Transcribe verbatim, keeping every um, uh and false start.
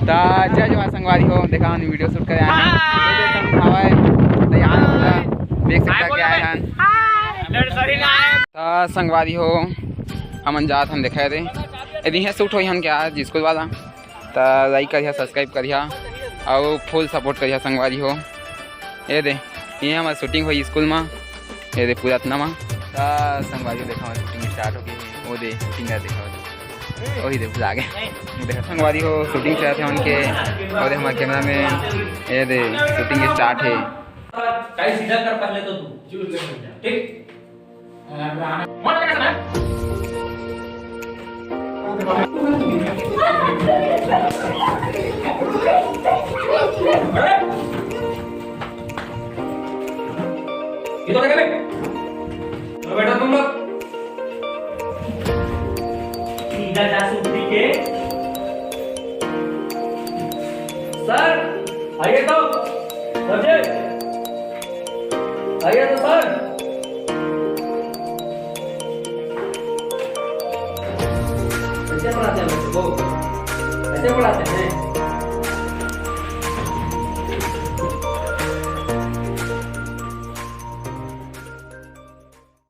त जय जोहार संगवारी हो, देखा हमन video shoot करे आए हन। हाय। तो ये संग हवय, त यहाँ पूरा देख सकता हाय बोल क्या रहे। आए हन। हाय। त संगवारी हो, हमन जात हन देखा दे, यदि यहाँ shoot होई हन क्या आज स्कूल वाला, त like करिहा, subscribe करिहा, अउ full support करिहा संगवारी हो। ये दे, ये हमर shooting होई स्कूल मा। ये दे पूरा इतना मा। त संगवारी हो, देखा हमर shooting start हो गई है। वो दे shooting का देखा, वही दे भुला गए। देखा संगवारी हो, shooting से आते हैं उनके, और हमर cameraman। ये दे shooting start है। टाई सीधा कर पहले तो तू, ठीक? ये तो देखा बे। चलो बैठो तुम लोग। सीधा जा सूत्री के। सर, आइए तो। सर जी, आइए तो सर। कैसे पढ़ाते हैं बच्चों को? कैसे पढ़ाते हैं?